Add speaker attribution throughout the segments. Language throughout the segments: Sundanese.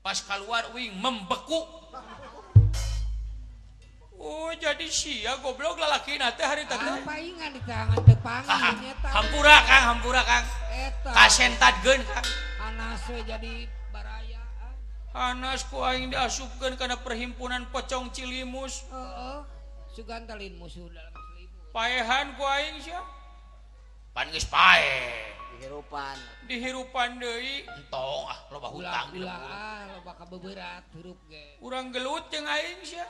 Speaker 1: Pas keluar uing membeku. Oh jadi sia goblok lalakina teh harita teh.
Speaker 2: Paingan di tangan teu panggih nyeta.
Speaker 1: Hampura Kang, hampura Kang.
Speaker 2: Eta.
Speaker 1: Kasentadkeun Kang.
Speaker 2: Hanas we jadi baraya.
Speaker 1: Hanas ku aing diasupkeun kana perhimpunan pocong Cilimus.
Speaker 2: Heeh. Sugan talin musuh dalam selimut.
Speaker 1: Paehan ku aing sia. Pan geus paeh.
Speaker 3: Dihirupan.
Speaker 1: Dihirupan deui. Entong ah loba hutang.
Speaker 2: Ulah ah loba kabeberat hirup ge.
Speaker 1: Urang gelut jeung aing sia.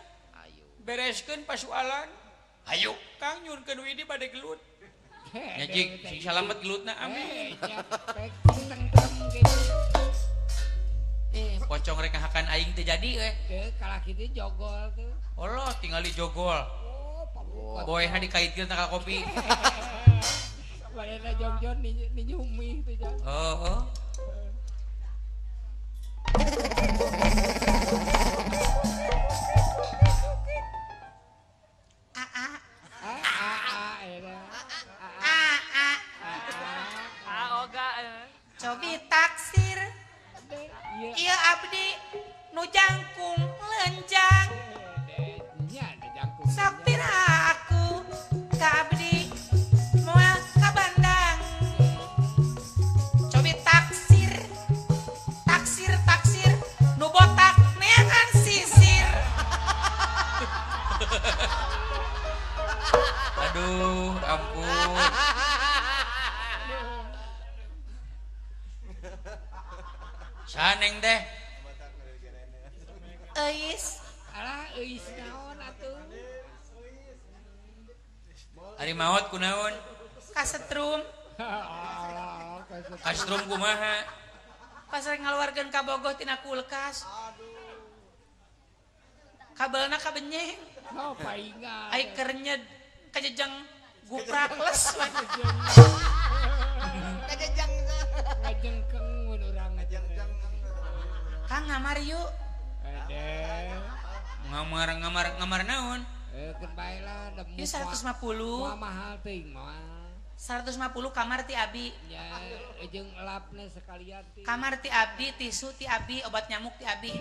Speaker 1: Bereskeun pasualan. Hayu Kang nyunkeun Widi bade gelut. Nya jig sing salamet gelutna amin. Pocong rek ngahakan aing teu jadi we.
Speaker 2: Teu kalah kitu jogol tuh.
Speaker 1: Allah tingali jogol.
Speaker 2: Oh,
Speaker 1: boehna dikaitkeun ka kopi.
Speaker 2: Badena jongjon ninyumi teh jan.
Speaker 1: Heeh.
Speaker 4: Cobi taksir ieu abdi nu jangkung lenjang sok piraku ka abdi moal ka bandang. Cobi taksir taksir taksir nu botak neangan sisir.
Speaker 1: Aduh ampun. Saneng teh.
Speaker 4: Euis.
Speaker 2: Alah euis naon atuh?
Speaker 1: Ari maot kunaon?
Speaker 4: Kasetrum.
Speaker 1: Kasetrum kumaha?
Speaker 4: Pas rek ngaluarkeun ka bogoh tina kulkas. Kabelna kabenyeng.
Speaker 2: Oh, paingan.
Speaker 4: Ai kernyed kajejeng guprak les.
Speaker 3: Kajejeng.
Speaker 2: Ngajengkeng mun urang
Speaker 3: ngajengkeng.
Speaker 4: Kang ngamar yuk.
Speaker 1: Ngamar ngamar ngamar naon?
Speaker 2: Keun bae lah
Speaker 4: Ieu 150.
Speaker 2: Moal mahal teuing moal.
Speaker 4: 150 kamar ti abi.
Speaker 2: Ya jeung elapna sekalian ti.
Speaker 4: Kamar ti abdi, tisu ti abi, obat nyamuk ti abi.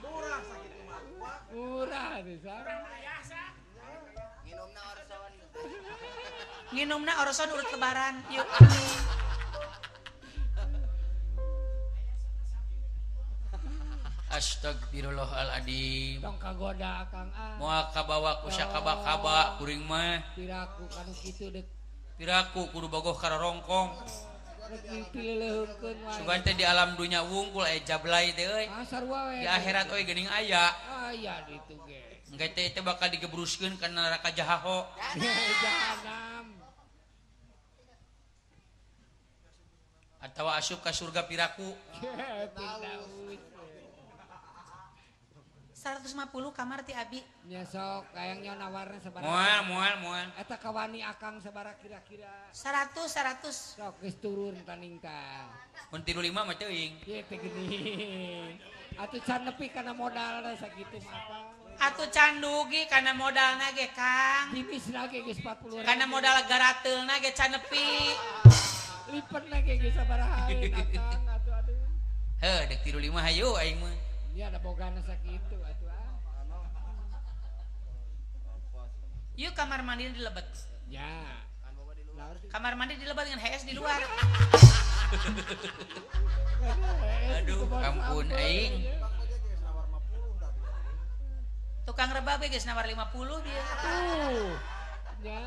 Speaker 3: Murah sakitu mah.
Speaker 2: Murah bisa.
Speaker 3: Nginumna orson.
Speaker 4: Nginumna orson urut lebaran. Yuk.
Speaker 1: Astagfirullahaladzim.
Speaker 2: Tong kagoda Kang ah.
Speaker 1: Moal kabawa ku sakaba-kaba kuring mah.
Speaker 2: Piraku kanu kitu deuk.
Speaker 1: Piraku kudu bogoh ka rorongkong.
Speaker 2: Rek dileuleungkeun wae.
Speaker 1: Sugan teh di alam dunya wungkul aya jablay teh euy.
Speaker 2: Ah sarua we.
Speaker 1: Di akhirat euy geuning aya.
Speaker 2: Aya ditu ge.
Speaker 1: Engke teh teh bakal digebruskeun ka neraka jahaho.
Speaker 2: Jahanam.
Speaker 1: Atawa asup ka surga piraku.
Speaker 2: Firdaus.
Speaker 4: 150 kamar ti abi.
Speaker 2: Nya sok hayangnya nawarna sabaraha.
Speaker 1: Moal moal moal.
Speaker 2: Eta kawani akang sabaraha kira-kira?
Speaker 4: 100 100.
Speaker 2: Sok geus turun taning tah.
Speaker 1: Mun 35 mah teuing.
Speaker 2: Ieu teh geuning. Atuh can nepi kana modalna sakitu mah Kang.
Speaker 4: Atuh can dugi kana modalna ge Kang.
Speaker 2: Jimisna ge geus 40.
Speaker 4: Kana modal garateulna ge can nepi.
Speaker 2: Lipenna ge geus sabaraha Kang atuh aduh.
Speaker 1: Heuh deuk 35 hayu aing mah.
Speaker 2: Ini ada bogana sakitu atuh ah.
Speaker 4: Yuk kamar mandi di lebet.
Speaker 2: Ya.
Speaker 4: Kamar mandi di lebet dengan HS di luar.
Speaker 1: Aduh, ampun aing.
Speaker 4: Tukang rebab geus nawar 50 dia.
Speaker 2: Tuh. Ya.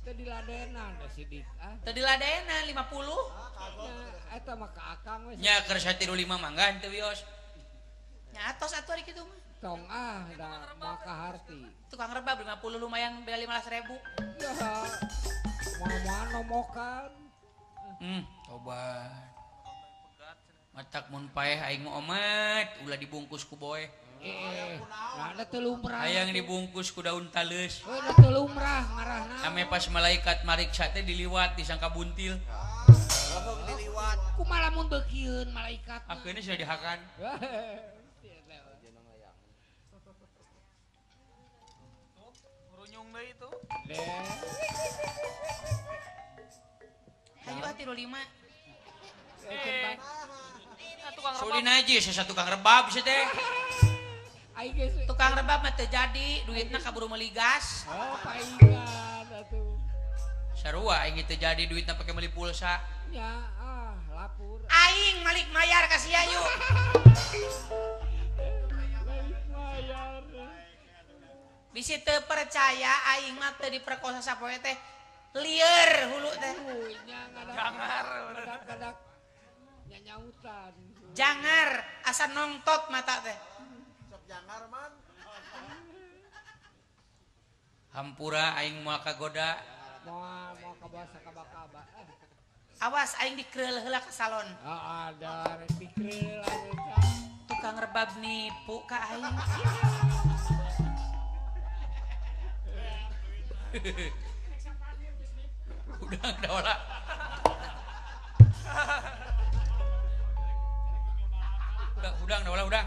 Speaker 2: Teu diladenan da sidik ah.
Speaker 4: Teu diladenan 50.
Speaker 2: Ya, eta mah ka akang we.
Speaker 1: Nya keur 135 mangga teu wios.
Speaker 4: Nya atos atuh ari kitu mah.
Speaker 2: Tong ah da maka harti.
Speaker 4: Tukang rebab 50 lumayan beda 15.000.
Speaker 2: Ya. Moal-moal nomokan.
Speaker 1: Tobat. Matak mun paeh aing mah omat ulah dibungkus ku boeh.
Speaker 2: Nah, da teu lumrah.
Speaker 1: Hayang dibungkus ku daun taleus.
Speaker 2: Heuh da teu lumrah ngarahna.
Speaker 1: Ame pas malaikat mariksa teh diliwat disangka buntil.
Speaker 3: Diliwat.
Speaker 2: Kumaha lamun beukieun malaikat.
Speaker 1: Akhirnya sudah dihakan.
Speaker 5: Runyung deui itu.
Speaker 4: Hayu ah 35.
Speaker 5: Tukang
Speaker 1: Sudi Beli najis sia tukang rebab sia teh.
Speaker 2: Aing geus
Speaker 4: Tukang rebab mah teu jadi, duitna kaburu meuli gas.
Speaker 2: Oh, paingan atuh.
Speaker 1: Sarua aing teu jadi duitna pake meuli pulsa.
Speaker 2: Ya, ah, lapur.
Speaker 4: Aing malik mayar ka sia yuk.
Speaker 2: Malik mayar.
Speaker 4: Bisi teu percaya aing mah teu diperkosa sapoe teh. Lieur hulu teh.
Speaker 2: Nya
Speaker 5: Jangar.
Speaker 2: Ngadak-ngadak nyanyautan.
Speaker 4: Jangar asa nongtot mata teh.
Speaker 3: Sok jangar man.
Speaker 1: Hampura aing moal kagoda.
Speaker 2: Moal moal kabawa sakaba-kaba.
Speaker 4: Awas aing dikreul heula ka salon.
Speaker 2: Ah, ada rek dikreul atuh.
Speaker 4: Tukang rebab nipu ka aing.
Speaker 1: Udang daola. Udang, udang daola udang.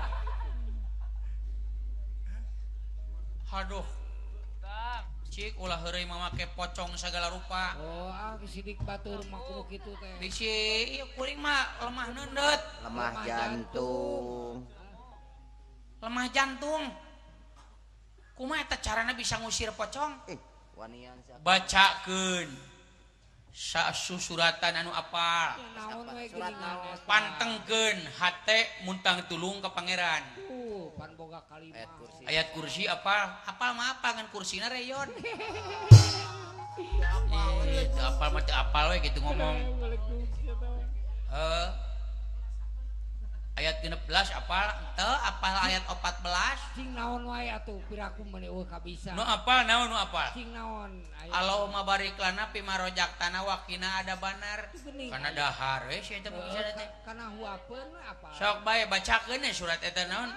Speaker 1: Aduh. Cik ulah heureuy mamake pocong segala rupa.
Speaker 2: Oh, ah sidik batur mah kudu kitu teh.
Speaker 1: Bisi ieu kuring mah lemah neundeut,
Speaker 3: Lemah jantung.
Speaker 1: Lemah jantung. Kumaha eta carana bisa ngusir pocong?
Speaker 3: Wanian siapa?
Speaker 1: Bacakeun sasuratan anu apal.
Speaker 2: Naon we
Speaker 3: Surat
Speaker 2: geuningan
Speaker 3: naon?
Speaker 2: eta.
Speaker 1: Pantengkeun hate muntang tulung ka pangeran.
Speaker 2: Pan boga kalimah.
Speaker 3: Ayat kursi.
Speaker 1: Ayat kursi apal, apal mah apa ngan kursina reyon. Teu apal mah teu apal we gitu ngomong. Ayat 16 apal, teu apal ayat 14.
Speaker 2: Cing naon wae atuh piraku meuni eueuh kabisa.
Speaker 1: Nu apal naon nu apal?
Speaker 2: Cing naon aya.
Speaker 1: Allahumma barik lana fima rozaqtana wa qina adzabannar. Kana dahar we sia eta bisa teh.
Speaker 2: Kana huapeun we apal.
Speaker 1: Sok bae bacakeun surat eta naon?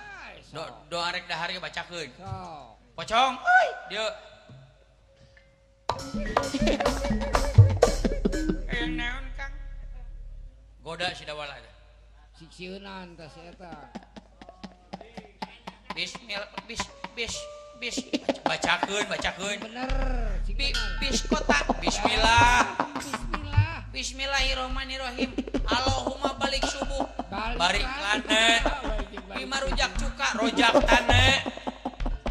Speaker 1: Doa rek dahar ge bacakeun.
Speaker 2: Sok.
Speaker 1: Pocong, euy, dieu. Naon Kang? Goda si dawala teh.
Speaker 2: Siksieunan teh si eta.
Speaker 1: Bismillah bis bis bis bacakeun bacakeun.
Speaker 2: Bener, cing bener.
Speaker 1: Bis kota. Bismillah.
Speaker 2: Bismillah.
Speaker 1: Bismillahirrahmanirrahim. Allahumma balik subuh. Balik lana. Bima rujak cuka rojak tanah.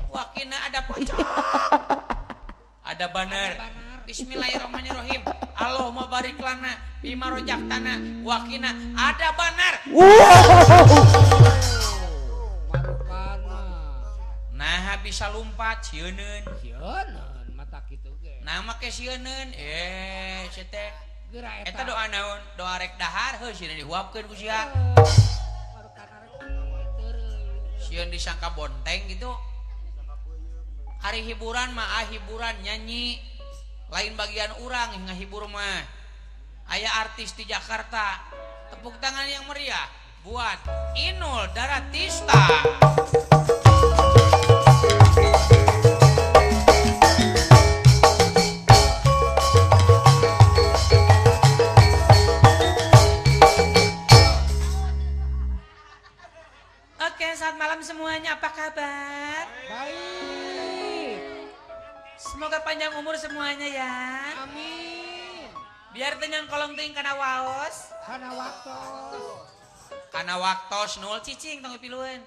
Speaker 1: Wakina ada pocong. Ada banar. Bismillahirrahmanirrahim. Allahumma barik lana bima rojak tanah. Wakina ada banar. Nah bisa lumpat sieuneun.
Speaker 2: Sieuneun mata kitu ge.
Speaker 1: Nah make sieuneun sia teh.
Speaker 2: Geura eta.
Speaker 1: Eta doa naon? Doa rek dahar heuh sieun dihuapkeun ku sia. Sieun disangka bonteng gitu. Hari hiburan mah ah, hiburan nyanyi. Lain bagian urang ngahibur mah. Aya artis di Jakarta. Tepuk tangan yang meriah buat Inul Daratista.
Speaker 4: Oke, selamat malam semuanya. Apa kabar?
Speaker 2: Baik.
Speaker 4: Semoga panjang umur semuanya ya.
Speaker 2: Amin.
Speaker 4: Biar tenyang kolong ting kana waos.
Speaker 2: Kana waktos.
Speaker 1: Kana waktos nul.
Speaker 4: Cicing tong piluan.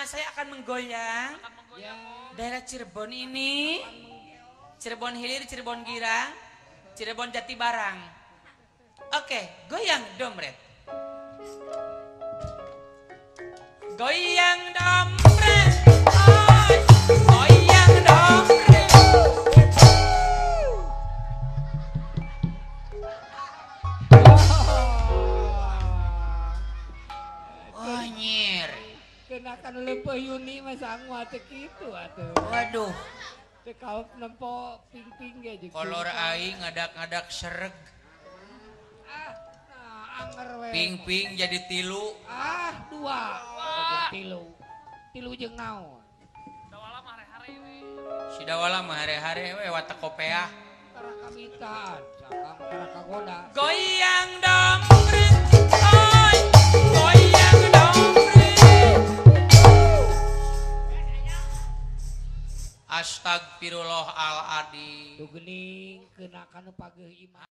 Speaker 4: Saya akan menggoyang
Speaker 2: Ya.
Speaker 4: daerah Cirebon ini. Cirebon Hilir, Cirebon Girang, Cirebon Jatibarang. Oke, goyang domret. Goyang dompret, oi, goyang dompret.
Speaker 1: Oh nyir.
Speaker 2: Kena kan leumpeuh Yuni mah sangu atuh kitu atuh.
Speaker 1: Waduh.
Speaker 2: Teu kaop nempo ping-ping ge jeung.
Speaker 1: Kolor aing ngadak-ngadak sereg.
Speaker 2: Ah, nah, anger we.
Speaker 1: Ping-ping jadi tilu.
Speaker 2: Ah, dua. Tilu. Tilu jeung naon?
Speaker 5: Dawala mah hare-hare we.
Speaker 1: Si dawala mah hare-hare we watak kopeah.
Speaker 2: Tara kamitaan, sakang tara kagoda.
Speaker 1: Goyang dompret, oi, goyang dompret. Astagfirullahaladzim.
Speaker 2: Tuh geuning keuna kana pageuh imah.